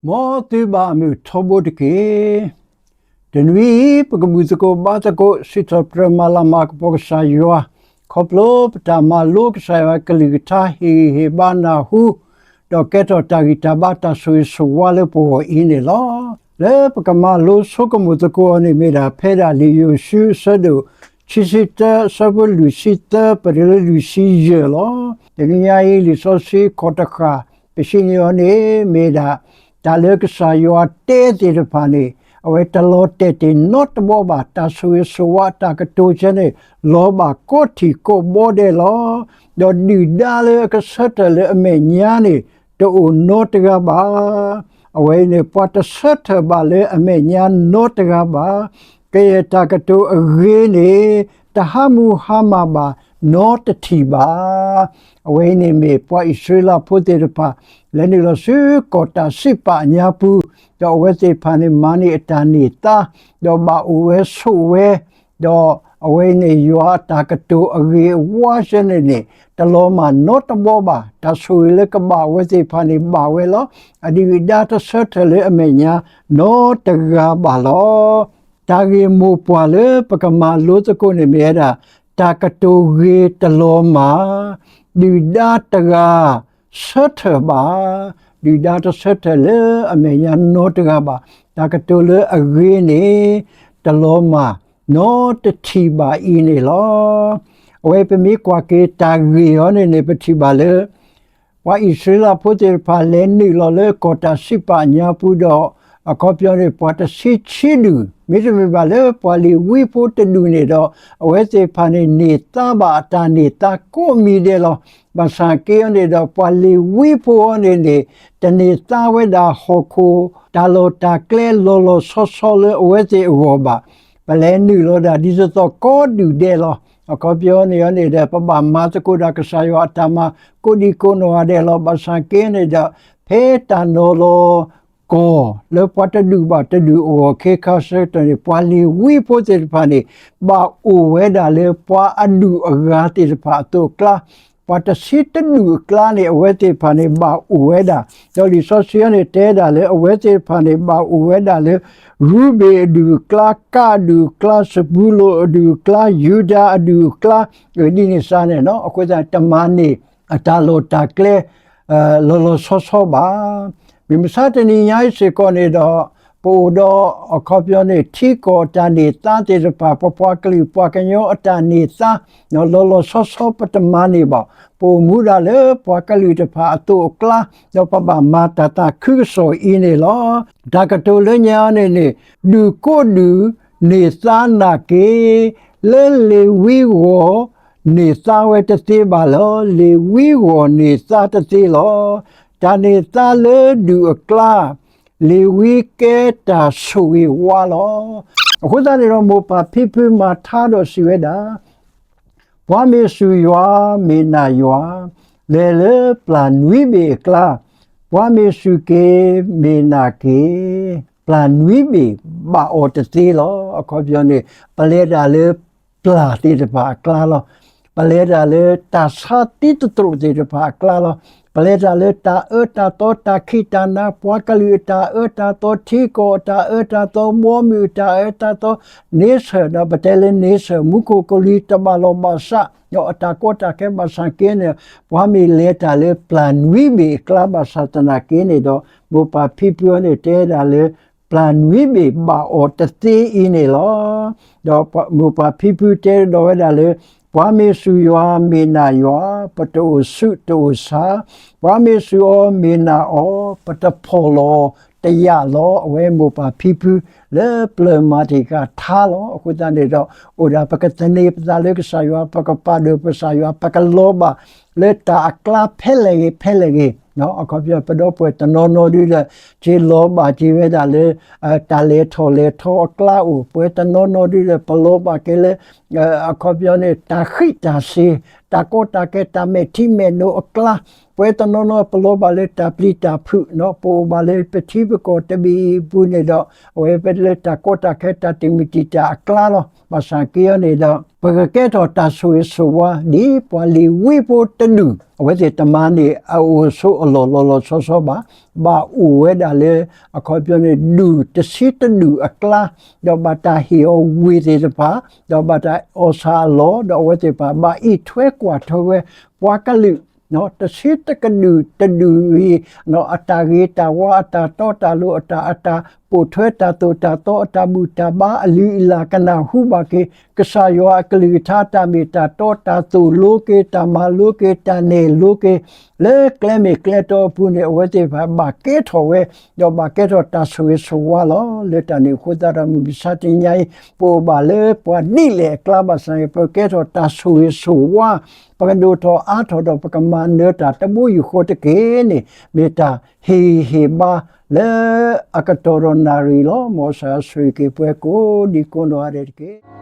မ်သုဘၣ်အမုာ်ထီဘိတက့ၢ်. တနွံအံၤ ပကဘူၣ်သကိးဘါသကိး စံးထီၣ်ပတြၢၤမၤလၤမၤကပီၤကစၢ်ယွၤ, ခီဖျိပတၢ်မၤလိကစၢ်ယွၤကလုၢ်ကထါ ဟ့ၣ်ဂံၢ်ဟ့ၣ်ဘါနၢ်ဟူ, ဒီးကဲထီၣ်တၢ်ဂံၢ်တၢ်ဘါတၢ်ဆိၣ်ဂ့ၤဆိၣ်ဝါလၢပဂီၢ်အံၤန့ၣ်လီၤ. လၢပကမၤလိဆိကမိၣ်သကိးအီၤန့ၣ်မ့ၢ်ဒၣ် ဖဲဒၣ်လံာ်ယိၤၡူ အဆၢဒိၣ်ခံဆံတၢ အဆၢဖိလွံၢ်ဆံသၢ ပတုၤလၢလွံၢ်ဆံယဲၢ်လီၤ. တနံၤညါအံၤ လံာ်စီဆှံခီၣ်တဃၣ် ပစံးန့ၢ်အီၤန့ၣ် မ့ၢ်ဒၣ် တၢ်လၢကစၢ်ယွၤတဲသ့ၣ်တဖၣ်န့ၣ် အဝဲတလီၤတဲာ်တ့ၢ်နီတဘီဘၣ်. တၢ်ဆိၣ်ဂ့ၤဆိၣ်ဝါအတၢ်ကတိၤဆၢန့ၣ် လီၤဘၣ်ကိးထံၣ်ကိးဘီဒဲးလီၤ. ဒီးဒုၣ်ဒါလၢအကဆၢထၢၣ်လၢအမဲာ်ညါန့ၣ် တအိၣ်နီတဂၤဘၣ်. အဝဲအံၤန့ၣ် ပှၤတဆၢထၢၣ်ဘၣ်လၢအမဲာ်ညါနီတဂၤဘၣ်. ကယဲၢ်တၢ်ကတိၤအဂ့ၤန့ၣ် တဟါမူဟါမၢ်ဘၣ်နီတထံၣ်ဘၣ်. အဝဲအံၤန့ၣ်မ့ၢ်ပှၤအံၣ်စရ့လးဖိသ့ၣ်တဖၣ် လဲၤနုာ်လီၤဆူကီၢ်တၢ်စံးပာ်အညါပူၤ, ဒီးအဝဲသ့ၣ်တဖၣ်န့ၣ် မၤန့ၢ်အတၢ်န့ၢ်သါ, ဒီးဘၣ်အိၣ်ဝဲဆိးဝဲ, ဒီးအဝဲအံၤန့ၣ် ယွၤအတၢ်ကတိၤအဂ့ၤအဝါဆၢန့ၣ်န့ၣ် တလီၤမၢ်နီတဘီဘၣ်. တၢ်ဆိၣ်ဂ့ၤလၢကဘၣ်အဝဲသ့ၣ်တဖၣ်န့ၣ် ဘၣ်ဝဲလီၤ. အဒုၣ်အဒါတဆၢထၢၣ်လၢအမဲာ်ညါနီတဂၤဘၣ်လီၤ. တၢ်ဂ့ၢ်မိၢ်ပှၢ်လၢပကမၤလိသကိးန့ၣ်မ့ၢ်ဝဲဒၣ် တၢ်ကတိၤဂ့ၤတလီၤမၢ်, ဒုၣ်ဒါတဂၤဆၢထၢၣ်ဘၣ်. ဒုၣ်ဒါတဆၢထၢၣ်လၢအမဲာ်ညါနီတဂၤဘၣ်. တၢ်ကတိၤလၢအဂ့ၤန့ၣ် တလီၤမၢ်နီတထံၣ်ဘၣ်အံၤန့ၣ်လီၤ. အဝဲပမ့ၢ်ကွၢ်က့ၤတၢ်ဂ့ၢ်အံၤန့ၣ်န့ၣ် ပထံၣ်ဘၣ်လၢ ပှၤအံၣ်စရ့လးဖိသ့ၣ်တဖၣ် လဲၤနုာ်လီၤလၢကီၢ်တၢ်စံးပာ်အညါပူၤဒီး အခီပညီန့ၣ် ပှၤတဆံခံဒူၣ်, မ့တမ့ၢ်ဘၣ်လၢပှၤလ့ၤဝံဖိတဒူၣ်န့ၣ်ဒီး အဝဲသ့ၣ်တဖၣ်န့ၣ် န့ၢ်သါဘၣ်အတၢ်န့ၢ်သါကိးမံၤဒဲးလီၤ. ဘၣ်ဆၣ်က့အီၤန့ၣ်ဒီး ပှၤလ့ၤဝံဖိအီၤန့ၣ်န့ၣ် တန့ၢ်သါဝဲဒၣ်ဟီၣ်ခိၣ်တၢ်လီၢ်တၢ်ကျဲလီၤလီၤဆီဆီလၢအဝဲသ့ၣ်အဂီၢ်ဘၣ်. ပလဲၤနုာ်လီၤဒၣ်ဒ်သိးသိးကိးဒူၣ်ဒဲးလီၤ. အခီပညီန့ၣ်အီၤန့ၣ်ဒီး ပဘၣ်မၤသကိးဒီးကစၢ်ယွၤအတၢ်မၤ ကိးဒံကိးနီၢ်ဂၤဒဲးလီၤ. ဘၣ်ဆၣ်က့န့ၣ်ဒီး ဖဲတၢ်နီၤလီၤကီၢ်လၢပှၤတဒူၣ်ဘၣ်တဒူၣ်အဂီၢ်ခ့ခါဆၢကတီၢ်န့ၣ် ပှၤလ့ၤဝံဖိသ့ၣ်တဖၣ်န့ၣ် ဘၣ်အိၣ်ဝဲဒၣ်လၢပှၤအဒူၣ်အဂၤသ့ၣ်တဖၣ်အသိးအကျါ, ပှၤတဆံတဒူၣ်အကျါန့ၣ် အဝဲသ့ၣ်တဖၣ်န့ၣ် ဘၣ်အိၣ်ဝဲဒၣ်. ဒီးလံာ်စီဆှံအီၤန့ၣ်တဲဒၣ်လၢ အဝဲသ့ၣ်တဖၣ်န့ၣ် ဘၣ်အိၣ်ဝဲဒၣ်လၢ ရူၤဘ့ၣ်အဒူၣ်အကျါ, ကဒ်အဒူၣ်အကျါ, စဘူလိၣ်အဒူၣ်အကျါ, ယူဒၤအဒူၣ်အကျါ, ဒ်န့ၣ်စ့ၢ်န့ၣ်လီၤ. အဃိသတး တမၤန့ၢ်အတၢ်လီၢ်တၢ်ကျဲ လီၤလီၤဆီဆီဘၣ်. မုၢ်မဆါတနံၤညါအံၤစ့ၢ်ကီးန့ၣ်ဒီး ပအိၣ်ဒီးအခီပညီန့ၣ် ထံကီၢ်အတၢ်န့ၢ်သါသ့ၣ်တဖၣ်, ပပှၤကလုာ်ပှၤကညီအတၢ်န့ၢ်သါ လီၤလီၤဆီဆီပတမၤန့ၢ်ဘၣ်. ပအိၣ်မူဒၣ်လၢပှၤကလုာ်တဖၣ်အသိးအကျါ, ဒီးပဘၣ်မၤတၢ်သးခုကစီၣ်အံၤန့ၣ်လီၤ. တၢ်ကတိၤလၢညါန့ၣ်န့ၣ် ဒူၣ်ကိးဒူၣ်န့ၢ်သါနာ်က့ လၢလ့ၤဝံအဂီၢ် န့ၢ်သါဝဲတသ့ဘၣ်လီၤ. လ့ၤဝံအဂီၢ်န့ၢ်သါတသ့လီၤ. တၢ်န့ၢ်သါလၢဒူၣ်အကျါ, လ့ၤဝံကဲတၢ်ဆိၣ်ဂ့ၤဝါလီၤ. အဃိသတးန့ၣ်ဒီး မိၢ်ပၢ်ဖံဖုမၤထါဒီးစံးဝဲဒၣ်, ပှၤမ့ၢ်စူၢ်ယွၤ မ့ၢ်နာ်ယွၤ, လဲၤလၢပျၢ်နွံဘ့ၣ်အကျါ, ပှၤမ့ၢ်စူၢ်က့ၤမ့ၢ်နာ်က့ၤ, ပျၢ်နွံဘ့ၣ်ဘၣ်အီၤတသ့လီၤ. အခီပညီန့ၣ် ပလဲၤတၢ်လၢပျၢ်သ့ၣ်တဖၣ်အကျါလီၤ. ပလဲၤတၢ်လၢတၢ်ဆါသံတတြိာ်သ့ၣ်တဖၣ်အကျါလီၤ. ပလဲၤတၢ်လၢတၢ်အၢတၢ်သီ တၢ်ခံးတၢ်နၤ ပှၤကလုာ်အတၢ်အၢတၢ်သီ ထံကီၢ်အတၢ်အၢတၢ်သီ ဘီမုၢ်အတၢ်အၢတၢ်သီ န့ဆၢၣ် ဒီးပတဲလၢန့ဆၢၣ် မူခိၣ်ကလံၤတဘၣ်လီၢ်ဘၣ်စး ဒီးအတၢ်ကီတၢ်ခဲဘၣ်ဆၣ်က့န့ၣ် ပှၤမ့ၢ်လဲၤတၢ်လၢပျၢ်နွံဘ့ၣ်အကျါဘၣ်ဆၣ်သနာ်က့န့ၣ်ဒီး မိၢ်ပၢ်ဖံဖုအီၤန့ၣ်တဲဒၣ်လၢ ပျၢ်နွံဘ့ၣ်ဘၣ်အီၤတသ့အံၤန့ၣ်လီၤ. ဒီးမိၢ်ပၢ်ဖံဖုတဲဒီးဝဲဒၣ်လၢ ပှၤမ့ၢ်စူၢ်ယွၤ မ့ၢ်နာ်ယွၤ ပတအိၣ်ဆူးတအိၣ်ဆါ, ပှၤမ့ၢ်စူၢ်အီၤ မ့ၢ်နာ်အီၤ ပတဖီၣ်လီၤတယာ်လီၤ. အဝဲမိၢ်ပၢ်ဖံဖု လၢပျၢၤမၤတ့ၢ်ကၤထါလီၤ. အဃိသတးန့ၣ်ဒီး အိၣ်ဒၣ်ပကသန့ၤပသးလၢကစၢ်ယွၤ ပကပာ်ဒိၣ်ပကစၢ်ယွၤ ပကလီၤဘၣ်လၢတၢ်အကျါဖဲလဲၣ်ဂ့ၤ ဖဲလဲၣ်ဂ့ၤ အခီပညီ ပဒီပုၢ်ဝဲၢ်တနီၤနီၤဒုဒီး က့ၤလီၤဘၣ်က့ၤဝဲဒၣ်လၢ တၢ်လဲၤထီၣ်လဲၤထီအကျါအိၣ် ပဝဲတနီၤနီၤဒုဒီး ပလီၤဘၣ်က့ၤလၢ အခီပညီန့ၣ် တၢ်ဃံးတၢ်စ့ၤ တၢ်ကီတၢ်ခဲ တၢ်မဲာ်ထံမဲာ်နိအကျါ ပဝဲတနီၤနီၤပလီၤဘၣ်လၢတၢ်ပျံၤတၢ်ဖုး, ပအိၣ်ဘၣ်လၢပထံပကီၢ်တဘ့ၣ်အံၤအပူၤန့ၣ်ဒီး အဝဲပလၢတၢ်ကီတၢ်ခဲတၢ်တမုာ်တံာ်တာ်အကျါလီၤ. ဘၣ်ဆၣ်က့အံၤန့ၣ်ဒီး ပကကဲထီၣ်တၢ်ဆိၣ်ဂ့ၤဆိၣ်ဝါ ဒ်ပှၤလ့ၤဝံဖိတဒူၣ်, အဝဲသ့ၣ်တမၤန့ၢ်အအိၣ်ဆိးအလီၢ်လီၤလီၤဆီဆီဘၣ်. ဘၣ်အိၣ်ဝဲဒၣ်လၢ အခီပညီန့ၣ် ဒူၣ်တဆံတဒူၣ်အကျါ, ဒီးဘၣ်တၢ်ဟ့ၣ်အီၤဝ့ၢ်သ့ၣ်တဖၣ်, ဒီးဘၣ်တၢ်အီၣ်ဆၣ်အလီၢ်, ဒီးအဝဲသ့ၣ်တဖၣ်ဘၣ်အံးထွဲကွၢ်ထွဲဝဲ ပှၤကလုာ် တဆံတကဒူၣ်တဒူၣ်အံၤ အတၢ်ဂ့ၤတၢ်ဝါ အတၢ်တီတၢ်လိၤ အတၢ် အတၢ်ပိာ်ထွဲတၢ်သိၣ်တၢ်သီ အတၢ်ဘူၣ်တၢ်ဘါ အလုၢ်အလၢ်ကနၢ်ဟူဘၣ်က့ၤ ကစၢ်ယွၤအကလုၢ်ကထါ တၢ်မ့ၢ်တၢ်တီတၢ်သိၣ်လိက့ၤ တၢ်မၤလိက့ၤ တၢ်နဲၣ်လိက့ၤ လၢကျဲမ့ၢ်ကျဲတီအပူၤန့ၣ် အဝဲသ့ၣ်တဖၣ်ဘၣ်ကဲထီၣ်ဝဲ ဒီးဘၣ်ကဲထီၣ်တၢ်ဆိၣ်ဂ့ၤဆိၣ်ဝါလီၤ. လၢတၢ်န့ၣ်အဃိသတးဒီး မုၢ်မဆါတနံၤအံၤ ပအိၣ်ဘၣ်လၢပှၤဒ်လဲၣ်အကျါဘၣ်ဆၣ်န့ၣ် ပကဲထီၣ်တၢ်ဆိၣ်ဂ့ၤဆိၣ်ဝါ, ပကဒိၣ်ထီၣ်အါထီၣ်ဒီး ပကမၤနၢၤတၢ်တဘိယူၢ်ဃီတက့ၢ်န့ၣ် မ့ၢ်တၢ်ဟ့ၣ်ဂံၢ်ဟ့ၣ်ဘါလၢအကတီၢ်ဒီးနၣ်ရံၣ်လီၤ. မ်ကစၢ်ဆိၣ်ဂ့ၤက့ၤပှၤကိးဒံကိးနီၢ်ဂၤဒဲးတက့ၢ်.